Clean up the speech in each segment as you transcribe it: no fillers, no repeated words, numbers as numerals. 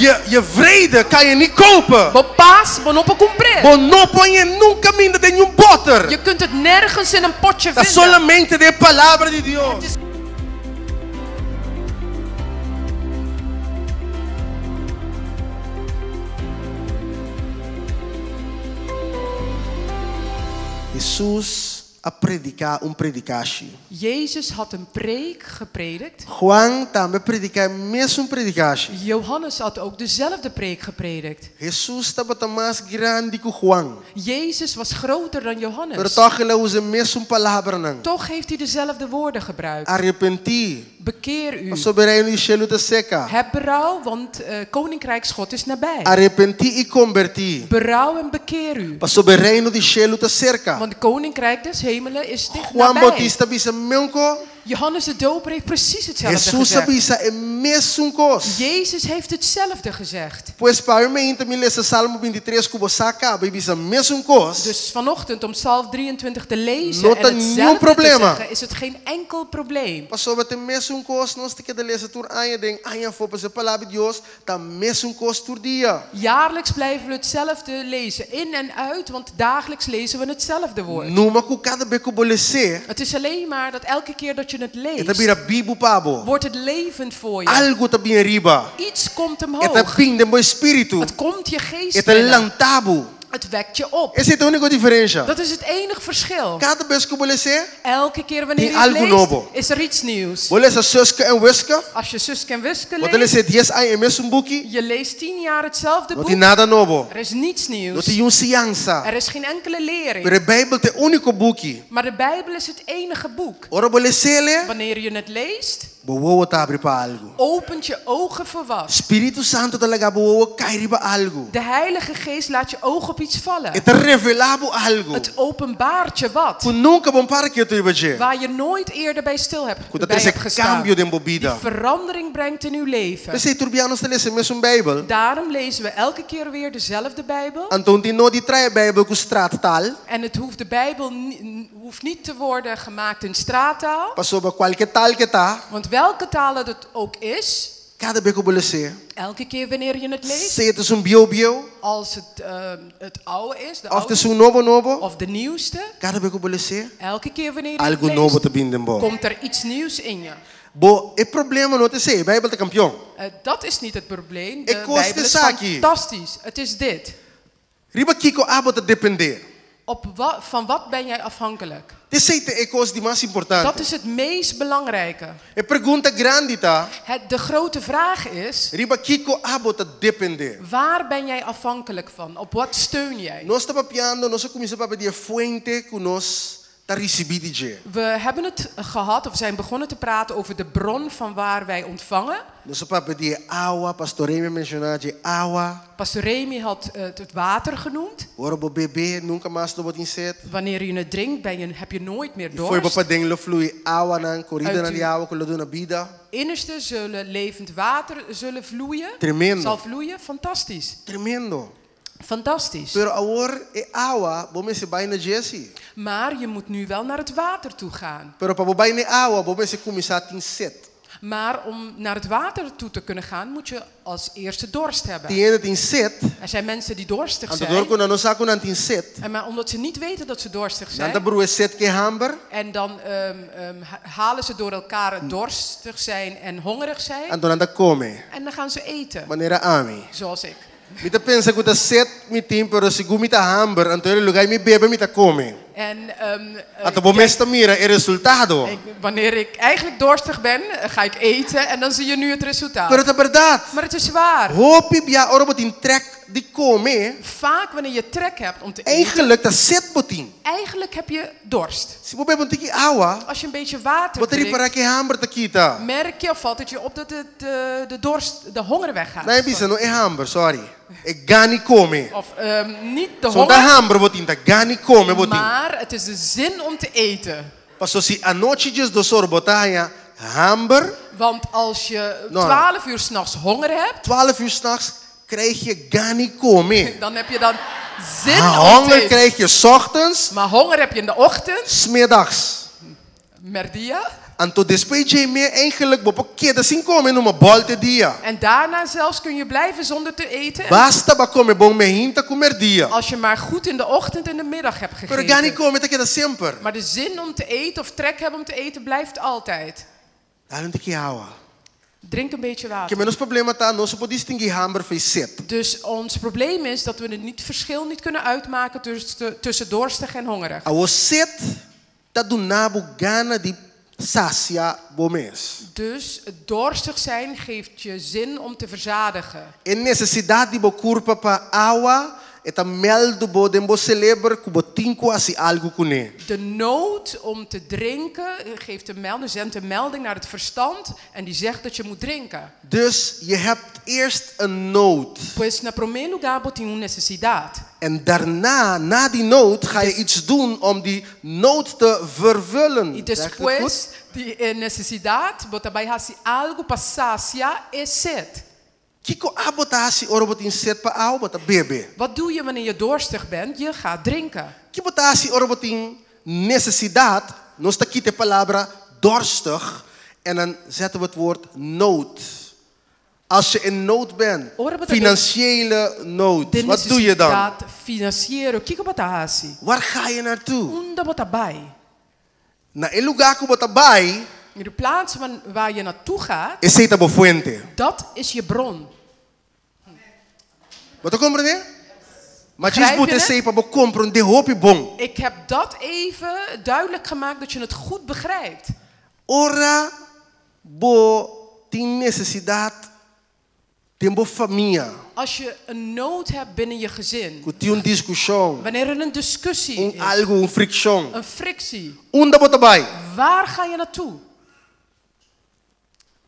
Je, je vrede kan je niet kopen. Bo pas, bo no por kumpr'é. Bo no por hañ'é nunka minda den niun bòter. Je kunt het nergens in een potje Ta vinden. solamente den e Palabra di Dios. Het is Hesus a prediká un predikashi. Jezus had een preek gepredikt. Juan tambe a prediká e mesun predikashi. Johannes had ook dezelfde preek gepredikt. Hesus tabata mas grandi ku Juan. Jezus was groter dan Pero Johannes. tòg el a usa e mesun palabranan. Toch heeft hij dezelfde woorden gebruikt. Arepentí, Bekeer u. pasobra e reino di shelu ta seka. Heb berouw, want Koninkrijksgod is nabij. Arepentí i kombertí, Berouw en bekeer u. pasobra e reino di shelu ta serka. Want het Koninkrijk des Hemelen is dicht Juan nabij. Bautista a bisa meunko. Johannes de Doper heeft precies hetzelfde Hesus a gezegd. bisa e mesun kos. Jezus heeft hetzelfde gezegd. Pues pa awe meinta mi lesa Salmo 23 ku bo sa kaba i bisa mesun kos. Dus vanochtend om Psalm 23 te lezen No en ta niun hetzelfde te problema. zeggen, is het geen enkel probleem. Pasobra ta mesun kos nos ta keda lesa tur aña den aña afó pasobra e Palabra di Dios ta mesun kos tur dia. Jaarlijks blijven we hetzelfde lezen, in en uit, want dagelijks lezen we hetzelfde woord. Numa ku kada be ku bo les'é, Het is alleen maar dat elke keer dat je het e ta leest, bira bibu pa bo. wordt het levend voor je. Algu ta bin riba. Iets komt E ta omhoog. bin den bo espíritu. Het komt je geest E ta binnen. lanta bo. Het wekt je op. Esei ta e úniko diferensha. Dat is het enige verschil. Kada bes ku bo les'é, Elke keer wanneer tin je het algu leest, nobo. is er iets nieuws. Bo lesa Suske en Wiske, Als je Suske en Wiske bo ta leest, les'é dies aña e mesun buki, je leest 10 jaar hetzelfde no tin boek. nada nobo. Er is niets No nieuws. tin un siñansa. Er is geen enkele lering. Pero e Beibel ta e úniko buki. Maar de Bijbel is het enige boek. Ora bo les'é, Wanneer je het leest, bo wowo ta habri pa algu. opent je ogen voor wat. Spiritu Santu ta laga bo wowo kai riba algu. De Heilige Geest laat je oog op iets vallen. E ta revelá bo algu. Het openbaart je wat. Ku nunka bo no a para ketu riba dje. Waar je nooit eerder bij stil hebt, Ku ta bij trese hebt gestaan. kambio den bo Die bida. verandering brengt in uw leven. P'esei tur bia nos ta lesa e mesun Beibel. Daarom lezen we elke keer weer dezelfde Bijbel. Anto no tin nodi di traha e Beibel ku straattaal. En het hoeft de Bijbel hoeft niet te worden gemaakt in straattaal. Pasobra kualke taal ku e ta, Want welke taal het ook is, kada be ku bo les'é, elke keer wanneer je het leest, sea ta esun bieu bieu, als het het oude is, de òf ta oude, esun nobo nobo, of de nieuwste, kada be ku bo les'é, elke keer wanneer je het algu nobo leest, ta bin den bo. komt er iets nieuws in je. Bo, e problema no ta esei, e Beibel ta kampion. Dat is niet het probleem. E De kos ta Bijbel is esaki. fantastisch. Het is dit. Riba kiko abo ta dependé? Van wat ben jij afhankelijk? Esei ta e kos di mas importante. Dat is het meest belangrijke. E pregunta grandi ta, De grote vraag is, riba kiko abo ta dependé? waar ben jij afhankelijk van? Op wat steun jij? Nos ta papiando, nos a kuminsá papia di e fuente ku nos ta risibí di dje. We hebben het gehad, of zijn begonnen te praten over de bron van waar wij ontvangen. Nos a papia di e awa, Pastor Remy a menshoná di e awa. Pastor Remy had het water genoemd. Ora bo bebe, nunka mas lo bo tin set. Wanneer je het drinkt, heb je nooit meer I fo'i bo dorst. paden lo flui awanan, koridanan Uit di uw awa ku lo duna bida. Innerste zullen levend water zullen vloeien. Tremendo. Zal vloeien, fantastisch. Tremendo. Fantastisch. Pero awor e awa, bo mester bai na dje si. Maar je moet nu wel naar het water toe gaan. Pero pa bo bai na e awa, bo mester kuminsá tin set. Maar om naar het water toe te kunnen gaan, moet je als eerste dorst hebben. Tin hende tin set, Er zijn mensen die dorstig anto zijn. dor ku nan no sa ku nan tin set, En maar omdat ze niet weten dat ze dorstig nan zijn. ta brua set ku e hamber, En dan halen ze door elkaar het dorstig zijn en hongerig zijn. anto nan ta kome. En dan gaan ze eten, Manera ami. zoals ik. Mi ta pensa ku ta set mi tin, pero segun mi ta hamber, anto e lugá mi bebe mi ta kome. En Anto bo ik mes ta mira e resultado. denk, wanneer ik eigenlijk dorstig ben, ga ik eten en dan zie je nu het resultaat. Pero ta bèrdat. Maar het is waar. Hopi bia ora bo tin trek di kome, Vaak wanneer je trek hebt om te eten, eigenlijk ta set bo tin. eigenlijk heb je dorst. Si bo bebe un tiki awa, Als je een beetje water bo ta ripará drinkt, ku e hamber ta kita. merk je of valt het je op dat de dorst, de honger weggaat. Nan a bisa no e hamber, sorry. E gan'i kome. Of niet de So no ta honger, hamber bo tin, ta gan'i kome bo tin. maar het is de zin om te eten. Paso si anochi 12 or bo ta haña hamber, Want als je No, no. 12 uur s'nachts honger hebt, 12 uur s'nachts krijg je gan'i kome. dan heb je dan zin om te Honger eten. krijg je 's ochtends, Maar honger heb je in de ochtend, 's middags. merdia. Anto despues dje me eigenlijk bo por keda sin kome numa bòlta e dia. En daarna zelfs kun je blijven zonder te eten. Basta bo a kome bon meinta ku mèrdia. Als je maar goed in de ochtend en de middag hebt Pero gan'i gegeten. kome ta keda semper. Maar de zin om te eten of trek hebben om te eten blijft altijd. Dal un tiki awa. Drink een beetje Ke water. men nos problema ta nos no por distinguí hamber fo'i set. Dus ons probleem is dat we het niet, verschil niet kunnen uitmaken tussen dorstig en hongerig. Awor set ta duna bo gana di sasia bo mes. Dus het dorstig zijn geeft je zin om te verzadigen. E nesesidat di bo kurpa pa awa e ta mèldu bo den bo seleber ku bo tin ku hasi algu kuné. De nood om te drinken geeft een melding, zendt een melding naar het verstand en die zegt dat je moet drinken. Dus je hebt eerst een nood. Pues na promé lugá bo tin un nesesidat. En daarna, na die nood, ga je iets doen om die nood te vervullen. I Zeg ik het goed? despues di e nesesidat, bo ta bai hasi algu pa sasia e set. Kiko abo ta hasi ora bo tin set pa awa, bo ta bebe. Wat doe je wanneer je dorstig bent? Je gaat drinken. Ki bo ta hasi ora bo tin nesesidat? Nos ta kita e palabra dorstig en dan zetten we het woord nood. Als je in nood bent, Ora bo ta financiële nood, Den wat doe je dan? nesesidat finansiero, kiko bo ta hasi? Waar ga je naartoe? Unda bo ta bai? Na e lugá ku bo ta bai, In de plaats waar je naartoe gaat, esei ta bo fuente. dat is je bron. Bo ta komprendé? Maar Begrijp djis je buta het? esei pa bo komprendé hopi bon. Ik heb dat even duidelijk gemaakt dat je het goed begrijpt. Ora bo tin nesesidat den bo famia, Als je een nood hebt binnen je gezin, ku tin un diskushon, wanneer er een discussie un is, algu, un frikshon, een frictie, unda bo ta bai? waar ga je naartoe?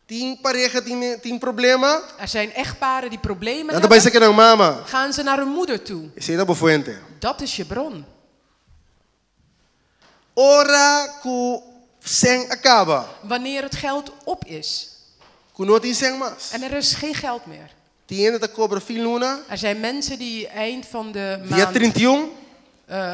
Tin pareha tin problema, Er zijn echtparen die problemen nan ta bai hebben, serka nan mama. gaan ze naar hun moeder toe. Esei ta bo fuente. Dat is je bron. Ora ku sèn a kaba, Wanneer het geld op is ku no tin sèn mas. en er is geen geld meer. Tin hende ta kobra fin luna, Er zijn mensen die eind van de dia maand 31,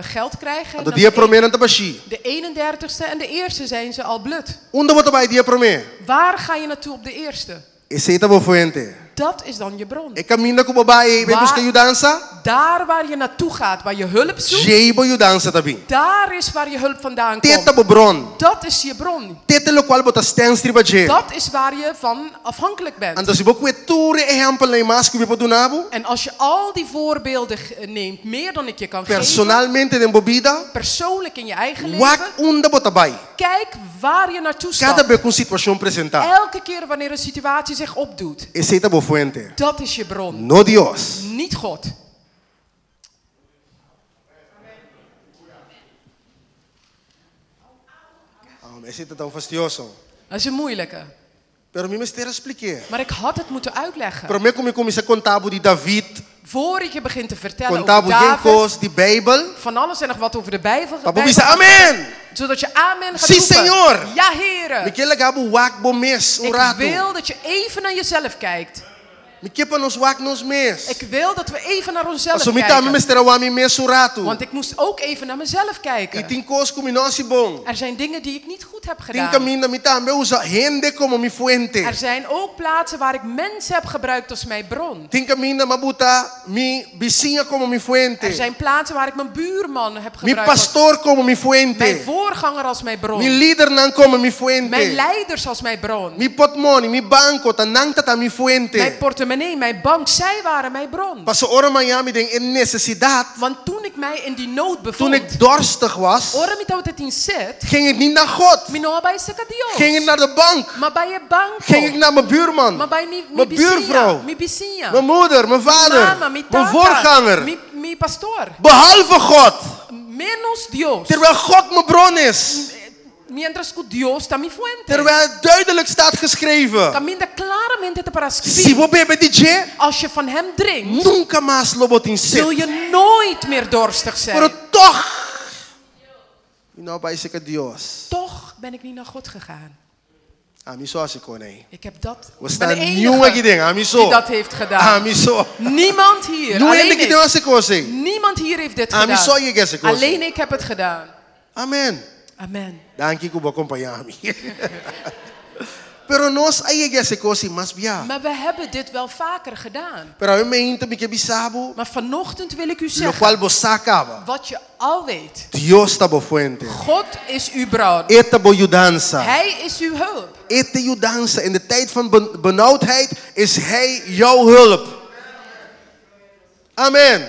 geld krijgen. En anto dan dia promé nan ta bashí. de 31ste en de eerste zijn ze al blut. Unda bo ta bai dia promé? Waar ga je naartoe op de eerste? Esei ta bo fuente. Dat is dan je bron. E kaminda ku bo bai, bai buska yudansa, Daar waar je naartoe gaat, waar je hulp zoekt, djei bo yudansa ta bin. daar is waar je hulp vandaan Te ta komt. bo bron. Dat is je bron. Te ta lokual bo ta stèns riba dje. Dat is waar je van afhankelijk bent. Anto si bo kue tur e ehèmpelnan ei mas ku mi por duna bo, En als je al die voorbeelden neemt, meer dan ik je kan geven, personalmente den bo bida, persoonlijk in je eigen wak leven, unda bo ta bai. kijk waar je naartoe Kada stapt. be ku un situashon presentá. Elke keer wanneer een situatie zich opdoet, Esei ta bo fuente. dat is je bron, No Dios. niet God. Oh, esei ta tan fastioso. Dat is een moeilijke. Pero mi mester a splik'é. Maar ik had het moeten uitleggen. Promé ku mi kuminsá konta bo di David, Voor ik je begint te vertellen konta over bo yen David, kos di Beibel, van alles en nog wat over de Bijbel. pa bo Bijbel bisa amen. Zodat je amen gaat Sí, roepen. Señor. Ja, Mi heren. ke laga bo wak bo mes un Ik ratu. wil dat je even naar jezelf kijkt. Mi ke pa nos wak nos mes. Ik wil dat we even naar onszelf Pasobra mi tambe kijken. mester a wak mi mes un ratu. Want ik moest ook even naar mezelf I kijken. tin kos ku mi no a hasi bon. Er zijn dingen die ik niet goed heb Tin gedaan. kaminda mi tambe a usa hende komo mi fuente. Er zijn ook plaatsen waar ik mensen heb gebruikt als mijn bron. Tin kaminda m'a buta mi bisiña komo mi fuente. Er zijn plaatsen waar ik mijn buurman heb Mi gebruikt. Als pastor komo mi fuente. mijn voorganger als mijn Mi bron. lidernan komo mi fuente. Mijn leiders als mijn bron. Mi pòtmòni, mi banko, ta nan ta mi fuente. Mijn portemonnee, mijn bank, zij waren mijn bron. Paso ora mi a haña mi den e nesesidat, Want toen ik mij in die nood toen bevond, ik dorstig was, ora mi tabata tin set, ging ik niet naar God. mi no a bai serka Dios. Ging ik naar de bank. M'a bai e banko. Ging ik naar mijn buurman, M'a bai mi, mi mijn bisiña, buurvrouw, mi bisiña, mijn moeder, mijn vader, mama, mi mijn tata, voorganger. mi, mi pastoor. Behalve God. Menos Dios. Terwijl God mijn bron is. Mientras ku Dios ta mi fuente. Terwijl het duidelijk staat geschreven. Kaminda klaramente ta pará Si skirbí. bo bebe di dje, Als je van hem drinkt, nunka mas lo bo tin zul set. je nooit meer dorstig zijn. Pero toch. Mi no a bai serka Dios. Toch ben ik niet naar God gegaan. Ami so a hasi e kos ei. Ik heb dat. We Ik ben staan de nieuw enige aki den, ami so. die dat heeft gedaan. Ami so. Niemand hier. Niun Alleen hende aki ik. den a hasi e kos ei. Niemand hier heeft dit Ami gedaan. so a yega e kos. Alleen ik heb het gedaan. Amen. Amen. Danki ku bo a kompañá mi. Pero nos a yega hasi kos i mas bia. Maar we hebben dit wel vaker gedaan. Pero awe meinta mi ke bisa bo Maar vanochtend wil ik u zeggen lokual bo sa kaba. wat je al weet. Dios ta bo fuente. God is uw bron. E ta bo yudansa. Hij is uw hulp. E ta yudansa. In de tijd van benauwdheid is Hij jouw hulp. Amen.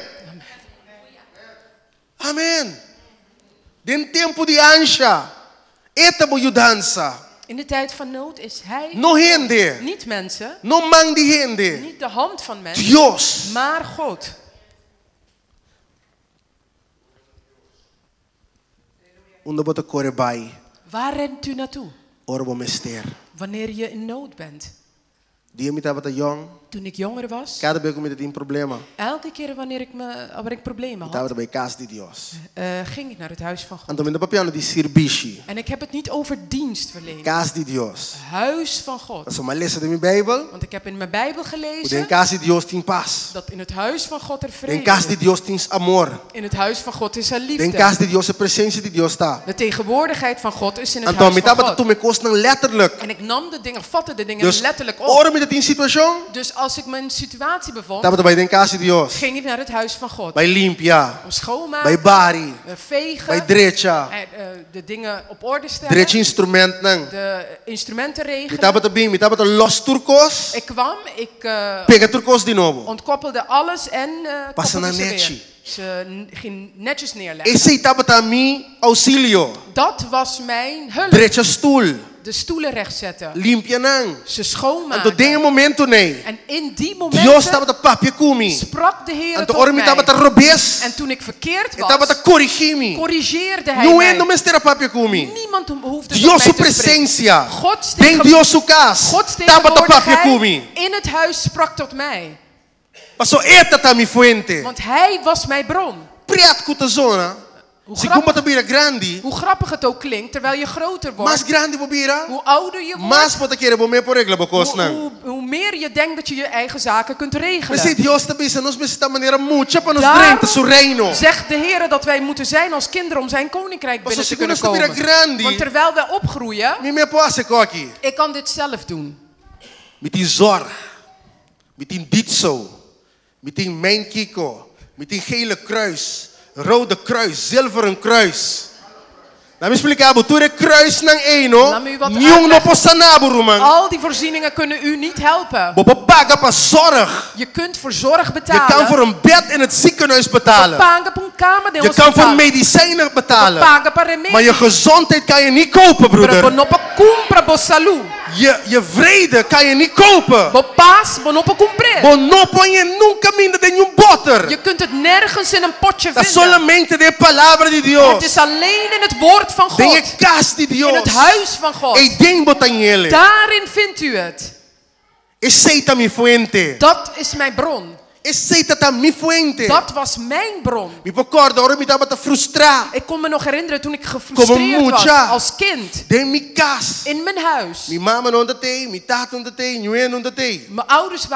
Amen. Den tempu di ansha, E ta bo yudansa. In de tijd van nood is Hij No hende. niet mensen, No man di hende. niet de hand van mensen, Dios. maar God. Unda bo ta kore bai Waar rent u naartoe ora bo mester? wanneer je in nood bent? Dia mi tabata yong, Toen ik jonger was, kada be ku mi tatin problema, elke keer wanneer ik, me, wanneer ik problemen mi had, tabata bai kas di Dios. ging ik naar het huis van God. Anto mi no ta papiando di sirbishi, En ik heb het niet over dienstverlening. kas di Dios. Huis van God. Pasobra mi a lesa den mi Beibel, Want ik heb in mijn Bijbel ku den gelezen kas di Dios tin pas. dat in het huis van God er Den vrede kas di is. Dios tin amor. In het huis van God is er Den liefde. kas di Dios e presensia di Dios ta. De tegenwoordigheid van God is in het Anto huis mi van tabata God. tuma e kosnan letterlijk. En ik nam de dingen, vatte de dingen Dus letterlijk op. ora mi tatin situashon, Dus als ik me in een situatie bevond, tabata bai den kas di Dios. ging ik naar het huis van God. Bai limpia, Om schoonmaken, bai bari, vegen, bai drecha, en, de dingen op orde stellen, drecha instrumentnan. de instrumenten Mi regelen. tabata bin, mi tabata los tur kos, Ik kwam, ik pega tur kos di nobo. ontkoppelde alles en Pasa koppelde nan ze weer. nechi. Ze ging netjes neerleggen. Esei tabata mi ousilio. Dat was mijn hulp. Drecha stul, De stoelen rechtzetten. limpia nan. Ze Anto schoonmaken. den e momento nei, En in die Dios momenten tabata papia ku mi. sprak de Heer Anto tot ora mi mij. tabata robes, En toen ik verkeerd e tabata was, korigí mi. corrigeerde hij Niun mij. hende no mester a papia ku mi. Niemand hoefde tot Dios mij su te spreken. presensia Gods den tegen- Dios su kas Gods tabata papia ku tegenwoordigheid mi. in het huis sprak tot mij. Paso e ta mi fuente. Want hij was mijn bron. Pret ku ta zona. Hoe Segun grappig, bo ta bira grandi, hoe grappig het ook klinkt, terwijl je groter mas wordt, grandi bo bira, hoe ouder je wordt, mas bo ta kere bo mes por regla bo hoe, kosnan. hoe meer je denkt dat je je eigen zaken kunt P'esei regelen. Dios ta bisa nos mester ta manera mucha pa nos Daarom drenta su reino. Zegt de Heer dat wij moeten zijn als kinderen om zijn koninkrijk Paso binnen te segun kunnen nos ta bira komen. grandi, Want terwijl wij opgroeien, mi mes por hasi e kos aki. ik kan dit zelf doen. Mi tin zorg. Mi tin Ditzo. Mi tin Mijn Kiko. Mi tin Gele Kruis. Rode Kruis. Zilveren Kruis. Laat me explicar, bo, tur e kruisnan ei no. Laat me u wat Niun no uitleggen. por sana bo, ruman. Al die voorzieningen kunnen u niet helpen. Bo por paga pa zorg. Je kunt voor zorg Je betalen. kan voor een bed in het ziekenhuis betalen. Paga pa un kama den Je kan voor hospital. medicijnen betalen. Paga pa remedi. Maar je gezondheid kan je niet kopen, Pero broeder. bo no por kumpra bo salú. Je vrede kan je niet kopen. Bo pas, bo no por kumpr'é. Bo no por hañ'é nunca minda den un boter. Je kunt het nergens in een potje Dat is vinden. solamente de palabra di Het Dios. is alleen in het woord van Den e God. kas di In Dios. het huis van God. Ei den bo ta hañ'é. Daarin vindt u het. Esei ta mi fuente. Dat is mijn bron. Esei ta mi fuente. Dat was mijn bron. Mi por kòrda ora mi tabata frustrá. Ik kon me nog herinneren toen ik gefrustreerd Komo was mucha. als kind. Den mi kas. In mijn huis. Mi mama no tabata ei, mi tata no tabata ei, niun hende no tabata ei. Mijn ouders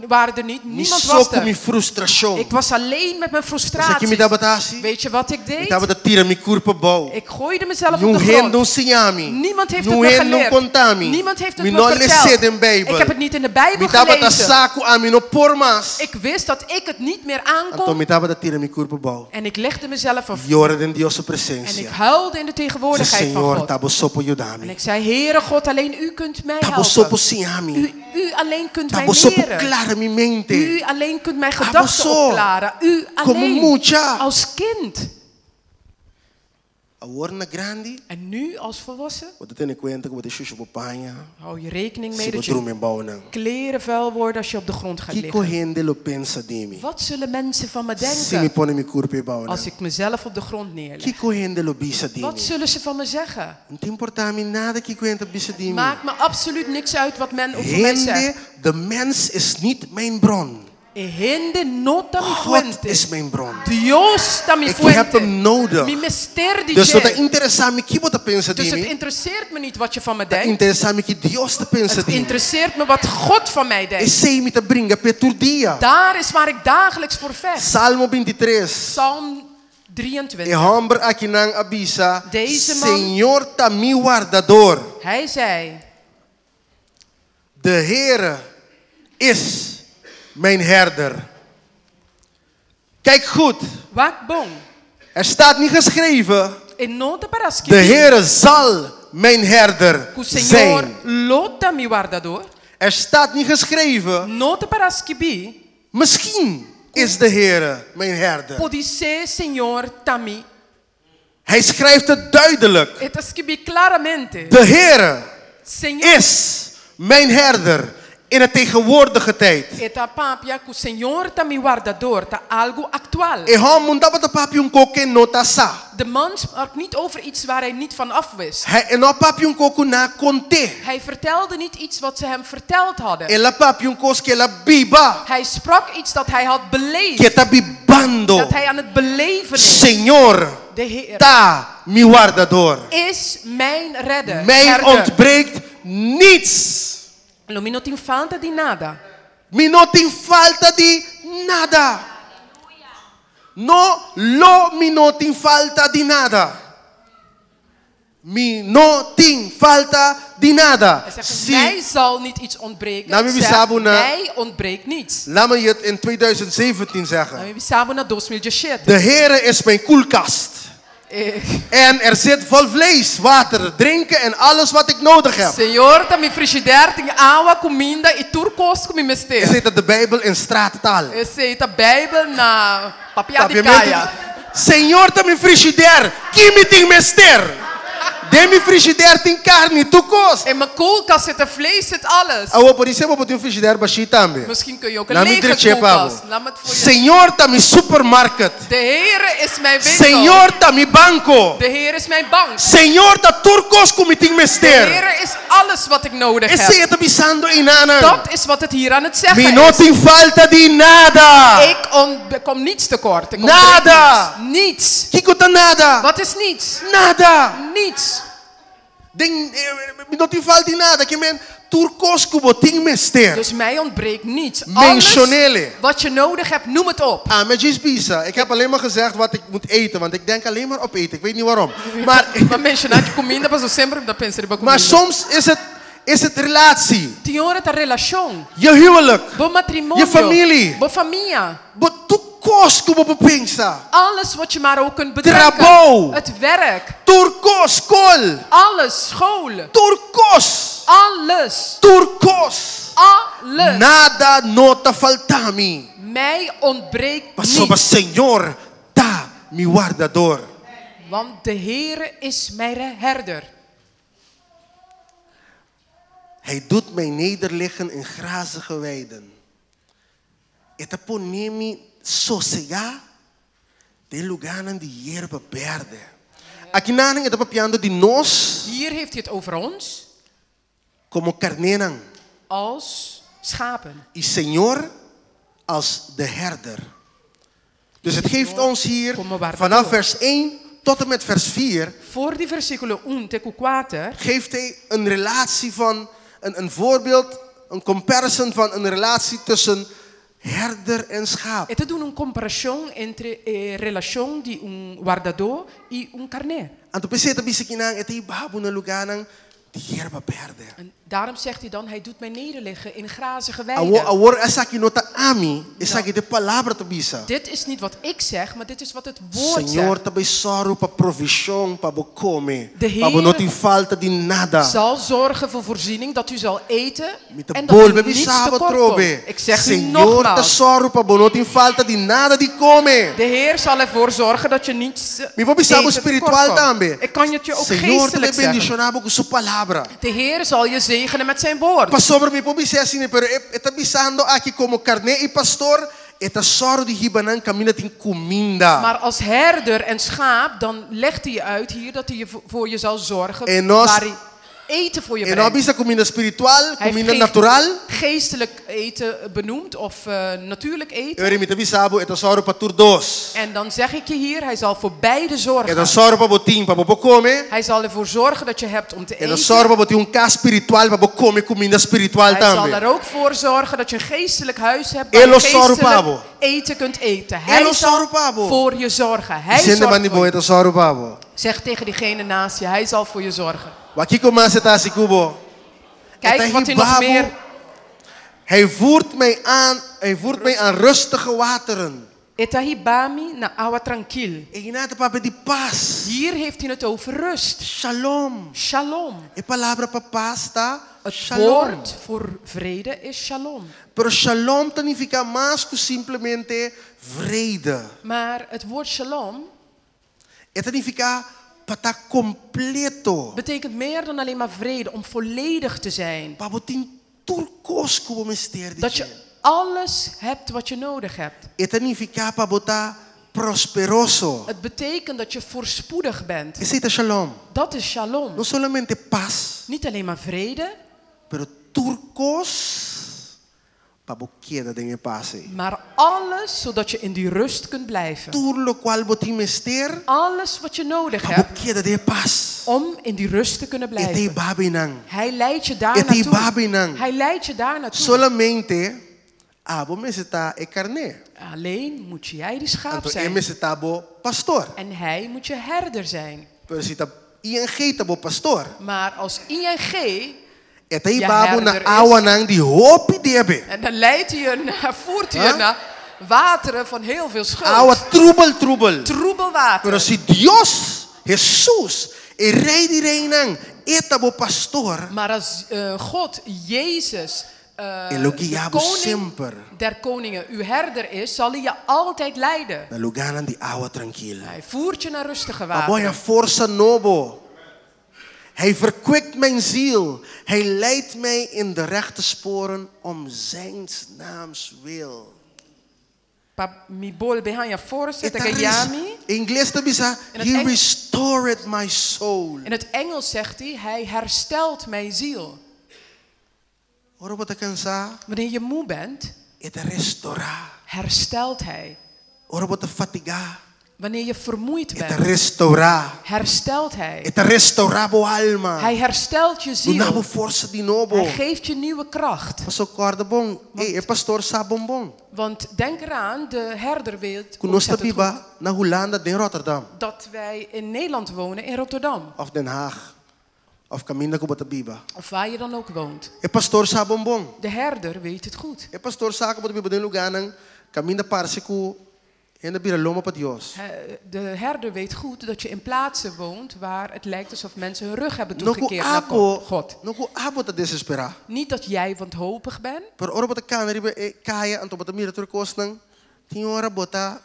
waren er niet. Mi Niemand was so ku mi er. frustrashon. Ik was alleen met mijn Sa ki mi frustraties. tabata hasi? Weet je wat ik Mi deed? tabata tira mi kurpa abou. Ik gooide mezelf op Niun de hende grond. no siña mi. Niemand heeft het Niun me hende no geleerd. konta mi. Niemand heeft het Mi me no les'é verteld. den Beibel. Ik heb het niet in de Bijbel Mi tabata gelezen. sa ku ami no por mas. Ik wist dat ik het niet meer Anto aankon. mi tabata tira mi kurpa abou. En ik legde mezelf af. Yora den Dios su En ik presensia. huilde in de Sa tegenwoordigheid van Señor, God. ta bo so por yuda En mi. ik zei, Heere God, alleen u kunt mij Ta bo so helpen. por siña mi. U alleen kunt Ta mij bo so por leren. klara mi mente. U alleen kunt mijn Ta bo gedachten so. opklaren. U Komo alleen. mucha. Als kind. Awor na grandi, En nu als volwassen, bo ta tene kuenta ku bo ta shusha bo paña. hou je rekening mee Si bo dat je drumi abou nan. kleren vuil worden als je op de grond gaat Kiko liggen. hende lo pensa di mi. Wat zullen mensen van me Si mi denken pone mi kurpa abou als nan. ik mezelf op de grond neerleg? Kiko hende lo bisa di Wat mi. zullen ze van me zeggen? No ta importá mi nada kiko hende ta bisa di mi. Maakt me absoluut niks uit wat men over mij Hende, zegt. de mens is niet mijn bron. Hende no ta mi God fuente. is mijn bron. Dios ta mi Ik fuente. heb hem nodig. Mi mester di Dus no ta dje. interesá mi ki bo ta pensa Dus di het mi. interesseert me niet wat je van me Ta denkt. interesá mi ki Dios ta pensa Het di mi. interesseert me wat God van mij denkt. Esei mi ta bringa p'e tur dia. Daar is waar ik dagelijks voor vecht. Salmo 23. Psalm E 23. hòmber akinan a bisa, Deze man- Señor ta mi wardador. Hij zei, De Heere is mijn herder. Kijk goed, Wak bon. er staat niet geschreven, E no ta pará de skibí. Heere zal mijn herder Ku Señor zijn. lo ta mi wardador. Er staat niet geschreven, No ta pará skibí. misschien is de Heere mijn herder. Podisé Señor ta mi. Hij schrijft het duidelijk. E ta skibi klaramente. De Heere Señor is mijn herder in de tegenwoordige tijd. E ta papia ku Señor ta mi wardador, ta algu aktual. E hòmber no tabata papia un kos ku e no ta sa. De man sprak niet over iets waar hij niet van af wist. E no a papia un kos ku nan a kont'é. Hij vertelde niet iets wat ze hem verteld hadden. El a papia un kos ku el a biba. Hij sprak iets dat hij had Ku beleefd. e ta bibando. Dat hij aan het beleven is. Señor De Heer ta mi wardador. is mijn redder. Mij herder. ontbreekt niets. Lo mi no tin falta di nada. Mi no tin falta di nada. No, lo mi no tin falta di nada. Mi no tin falta di nada. Hij zegt, Si, mij zal niet iets ontbreken. Laat me Het zegt, bisa bo na- mij ontbreekt niets. laat me het in 2017 zeggen. Laat me bisa bo na 2017. De Heere is mijn koelkast. En er zit vol vlees, water, drinken en alles wat ik nodig heb. Señor, ta mi frigidaire, tin awa, kuminda i tur kos ku mi mester. Esei ta de Bijbel in straattaal. Esei ta Bijbel na papia di Papiamento. kaya. Señor ta mi frigidaire, ki mi tin mester? Den mi frigidaire tin karni, tur kos. In mijn koelkast zit er vlees, zit alles. Awor, podisé bo tin un frigidaire bashí tambe. Misschien kun je ook een Laat me lege drech'é pa bo. koelkast. Laat me het voor je. Señor ta mi supermarket. De Heer is mijn winkel. Señor ta mi banko. De Heer is mijn bank. Señor ta tur kos ku mi tin De mester. Heer is alles wat ik nodig Esei heb. e ta bisando einan. Dat is wat het hier aan het zeggen Mi no is. tin falta di nada. Ik kom niets tekort. Ik ontbreek Nada. niets. Niets. Kiko ta nada. Wat is niets? Nada. Niets. Den, mi no tin falta di nada. Ke men tur kos ku bo tin mester. Dus mij ontbreekt niets. Alles Menshon'é. wat je nodig hebt, noem het op. Ah, met bisa. Ik heb alleen maar gezegd wat ik moet eten, want ik denk alleen maar op eten. Ik weet niet waarom. Maar, Mi a menshoná kuminda, pasobra semper mi ta pensa riba maar kuminda. soms is het relatie. Tin ora ta relashon. Je huwelijk. Bo matrimonio. Je familie. Bo famia. Bo tur kos ku bo por pensa. Alles wat je maar ook kunt bedenken. Trabou. Het werk. Tur kos, skol. Alles. School. Tur kos. Alles. Tur kos. Alles. Nada no ta falta mi. Mij ontbreekt Pasobra niets. Señor ta mi wardador. Want de Heere is mijn herder. Hij doet mij nederliggen in grazige weiden. E ta pone mi sosegá den lugánan di yerba bèrdè. Akinan e ta papiando di nos Hier heeft hij het over ons komo karnénan als schapen. i Señor als de herder. Dus het geeft ons hier Como wardador. vanaf vers 1 tot en met vers 4 For di versíkulo 1 te ku 4 geeft hij een relatie van, een voorbeeld, een comparison van een relatie tussen herder en schaap. E ta duna un komparashon entre e relashon di un wardadó i un karné. Anto p'esei e ta bisa akinan, e ta hiba bo na lugánan di yerba bèrdè. En daarom zegt hij dan, hij doet mij nederliggen in grazige Awor, weiden. awor esaki no ta ami, esaki ta e palabra ta bisa. Dit is niet wat ik zeg, maar dit is wat het woord Señor zegt. ta bai sòru pa provishon pa bo kome, De pa bo no Heer tin falta di nada. Zal zorgen voor voorziening dat u zal eten Mi ta en dat bolbe u niets bisa bo tekort trobe. komt. Ik zeg u Señor ta nogmaals, sòru pa bo no tin falta di nada di kome. de Heer zal ervoor zorgen dat je niets Mi por bisa bo eten tekort spiritual komt. tambe. Ik kan het je ook Señor ta geestelijk zeggen. bendishoná bo ku su palabra. De Heer zal je zegenen met zijn woord. Pasobra mi por bisa asina, pero e ta bisando aki komo karné i pastor, e ta sòru di hiba nan kaminda tin kuminda. Maar als herder en schaap, dan legt hij je uit hier dat hij je voor je zal zorgen En nos waar hij, eten voor je E no a brengt. bisa kuminda spiritual, Hij heeft kuminda geen natural. geestelijk eten benoemd of eh, natuurlijk eten. E ora mi ta bisa bo, e ta sòru pa tur dos. En dan zeg ik je hier, hij zal voor beide E ta zorgen. sòru pa bo tin pa bo por kome. Hij zal ervoor zorgen dat je hebt om te E ta eten. sòru pa bo tin un kas spiritual pa bo kome kuminda spiritual Hij zal tambe. er ook voor zorgen dat je een geestelijk huis hebt waar E lo je sòru pa geestelijk bo. eten kunt eten. Hij E lo zal sòru pa bo. voor je zorgen. Hij Bis'é zorgt banda di voor bo, je. e ta sòru pa bo. Zeg tegen diegene naast je, hij zal voor je zorgen. Wak kiko mas e ta hasi ku bo. Kijk E ta wat hij nog hiba bo. meer... Hij voert mij aan, hij voert mij aan rustige wateren. E ta hiba mi na awa trankil. Einan e ta papia di pas. Hier heeft hij het over rust. Shalom. Shalom. E palabra pa pas ta Het shalom. woord voor vrede is shalom. Pero shalom ta nifiká mas ku simplemente vrede. Maar het woord shalom E ta nifiká pa ta kompleto. betekent meer dan alleen maar vrede, om volledig te zijn. Pa bo tin tur kos ku bo mester di Dat je dje. alles hebt wat je nodig hebt. E ta nifiká pa bo ta prosperoso. Het betekent dat je voorspoedig bent. Esei ta shalom. Dat is shalom. No solamente pas, Niet alleen maar vrede, pero tur kos pa bo keda den e pas ei. maar alles zodat je in die rust kunt blijven. Tur lokual bo tin mester Alles wat je nodig pa bo hebt keda den e pas. om in die rust te kunnen E ta blijven. hiba bo einan. Hij leidt je daar E ta naartoe. hiba bo einan. Hij leidt je daar naartoe. Solamente abo mester ta e karné. Alleen moet jij die schaap Anto e zijn. mester ta bo pastor. En hij moet je herder zijn. Pero si ta ING ta bo pastor. Maar als ING, E ta Je hiba bo na herder is- awanan di hopi debe. en dan leidt hij je naar, voert hij je Huh? naar wateren van heel veel schuld. Awa trubel trubel. Troebel water. Pero si Dios, Jesus, e rei di reinan, e ta bo pastor, Maar als eh, God, Jezus, eh, E lo de guia bo koning semper. der koningen, uw herder is, zal hij je altijd leiden. Na lugánan di awa trankil. Hij voert je naar rustige Pa bo haña wateren. forsa nobo. Hij verkwikt mijn ziel. Hij leidt mij in de rechte sporen om zijn naams wil. Pa mi bolbe haña forsa, E ta ta res- guia mi. Ingles ta bisa, In het He Engels- restored my soul. In het Engels zegt hij, hij herstelt mijn ziel. Ora bo ta kansá, Wanneer je moe bent, e ta restorá. herstelt hij. Ora bo ta fatigá, Wanneer je vermoeid e ta bent, restorá. herstelt hij. E ta restorá bo alma. Hij herstelt je Duna bo ziel. forsa di nobo. Hij geeft je nieuwe kracht. Paso kòrda bon, e pastor sa bon bon. Want denk eraan, de herder weet Ku nos ta ontzettend goed biba na Hulanda den Rotterdam. dat wij in Nederland wonen, in Rotterdam. Of Den Haag. Of kaminda ku bo ta biba. Of waar je dan ook woont. E pastor sa bon bon. De herder weet het goed. E pastor sa ku bo ta biba den lugánan kaminda parse ku hende a bira lomba pa Dios. De herder weet goed dat je in plaatsen woont waar het lijkt alsof mensen hun rug hebben No ku toegekeerd naar abo, God. no ku abo ta desesperá. Niet dat jij wanhopig bent, Pero ora bo ta kana riba e kaya anto bo ta mira tur kosnan, tin ora bo ta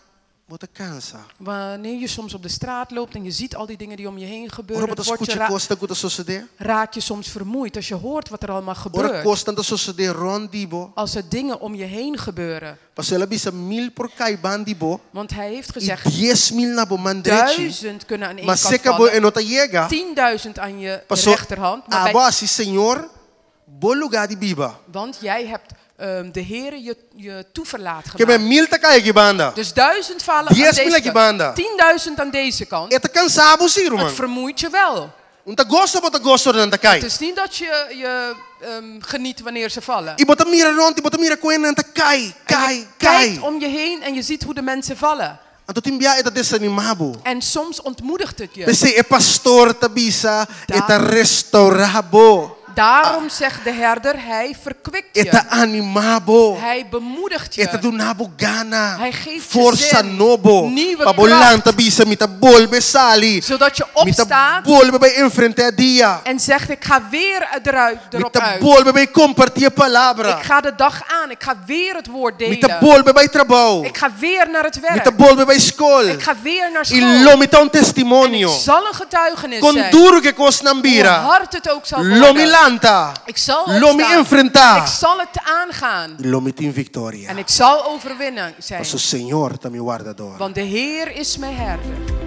bo ta kansa. Wanneer je soms op de straat loopt en je ziet al die dingen die om je heen Ora gebeuren, bo ta word je skucha ra- kosnan ku ta sosodé. raak je soms vermoeid als je hoort wat er allemaal Ora gebeurt. kosnan ta sosodé rònt di bo. Als er dingen om je heen gebeuren. Pasobra el a bisa mil por kai band'i bo Want hij heeft i gezegd, 10.000 na bo man drechi. duizend kunnen aan één Ma kant serka bo vallen, e no ta yega. 10.000 aan je Paso rechterhand. Maar bij- abo a hasi Señor bo lugá di biba. want jij hebt de Heere je toeverlaat Ke men gemaakt. mil ta kai aki banda. Dus 1000 vallen aan 10.000 deze aki banda. kant, 10.000 aan deze kant. E ta kansa bo si, Het ruman. vermoeit je wel. Un ta gosa bo ta gosa ora nan ta kai. Het is niet dat je, je geniet wanneer ze vallen. I bo ta mira rònt, i bo ta mira kon nan ta kai, En je kai, kai. kijkt om je heen en je ziet hoe de mensen vallen. Anto tin bia e ta desanimá bo. En soms ontmoedigt het je. P'esei e pastor ta bisa, e ta Daar- restorá bo. Daarom zegt de herder, hij verkwikt E ta je. animá bo. Hij bemoedigt E ta je. duna bo gana. Hij geeft je Forsa zin, nobo. nieuwe Pa bo kracht. lanta bisa, mi ta bolbe sali. Zodat je Mi ta opstaat bolbe bai enfrentá dia. en zegt, ik ga weer eruit, Mi erop ta uit. bolbe bai kompartí e palabra. Ik ga de dag aan, ik ga weer het woord Mi ta delen. bolbe bai trabou. Ik ga weer naar het Mi ta werk. bolbe bai skol. Ik ga weer naar I school. lo mi ta un En ik testimonio. zal een getuigenis Kon zijn. duru ku e kosnan Hoe bira. hard het ook zal Lo mi worden. lanta. Ik zal Lo mi opstaan. enfrentá. Ik zal het aangaan. I lo mi tin viktoria. En ik zal overwinnen zijn. Paso Señor ta mi wardador. Want de Heer is mijn herder.